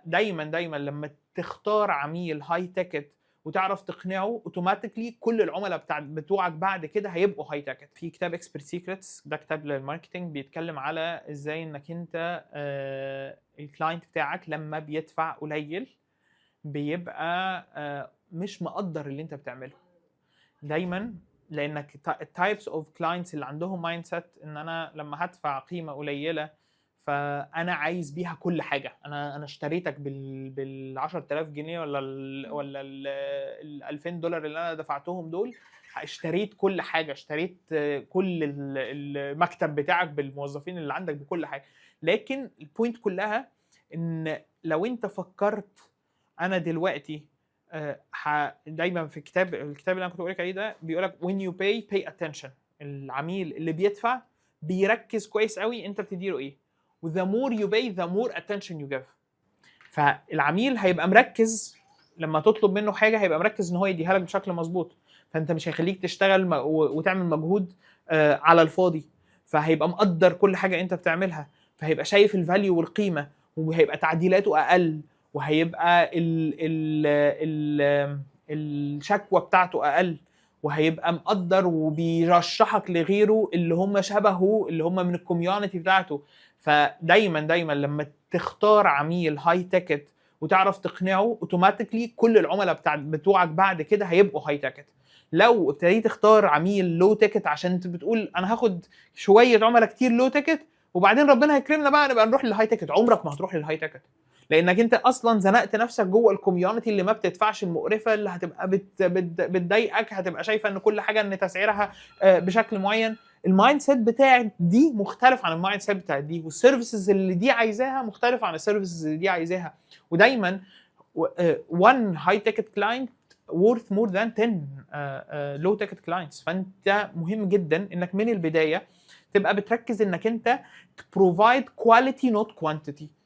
فدايما دايما لما تختار عميل high ticket وتعرف تقنعه، automatically كل العملاء بتوعك بعد كده هيبقوا high ticket. في كتاب Expert Secrets، ده كتاب لل marketing بيتكلم على ازاي انك انت ال client بتاعك لما بيدفع قليل بيبقى مش مقدر اللي انت بتعمله دايما، لانك ال types of clients اللي عندهم mindset ان انا لما هدفع قيمة قليله فانا عايز بيها كل حاجه، انا اشتريتك بال 10000 جنيه ولا ال 2000 دولار اللي انا دفعتهم دول، اشتريت كل حاجه، اشتريت كل المكتب بتاعك بالموظفين اللي عندك بكل حاجه. لكن ال point كلها ان لو انت فكرت انا دلوقتي دايما في الكتاب اللي انا كنت بقول لك عليه ده بيقول لك when you pay، pay attention. العميل اللي بيدفع بيركز كويس قوي انت بتديله ايه، و the more you pay، the more attention you give. فالعميل هيبقى مركز لما تطلب منه حاجه، هيبقى مركز ان هو يديها لك بشكل مظبوط، فانت مش هيخليك تشتغل وتعمل مجهود على الفاضي، فهيبقى مقدر كل حاجة انت بتعملها، فهيبقى شايف ال value والقيمه، وهيبقى تعديلاته اقل، وهيبقى ال ال ال الشكوى بتاعته اقل، وهيبقى مقدر وبيرشحك لغيره اللي هم شبهه، اللي هم من ال community بتاعته. فدايما دايما لما تختار عميل high ticket وتعرف تقنعه، automatically كل العملاء بتوعك بعد كده هيبقوا high ticket. لو ابتديت تختار عميل low ticket عشان انت بتقول انا هاخد شوية عملاء كتير low ticket وبعدين ربنا هيكرمنا بقى نبقى نروح لل high ticket، عمرك ما هتروح لل high ticket، لانك انت اصلا زنقت نفسك جوه ال community اللي ما بتدفعش، المقرفه، اللي هتبقى بت بت بتضايقك، هتبقى شايفه ان كل حاجة ان تسعيرها بشكل معين. ال mindset بتاعت دي مختلف عن ال mindset بتاعت دي، وال services اللي دي عايزاها مختلف عن ال services اللي دي عايزاها. ودايما 1 high ticket client worth more than 10 low ticket clients. فانت مهم جدا انك من البداية تبقى بتركز انك انت provide quality، not quantity.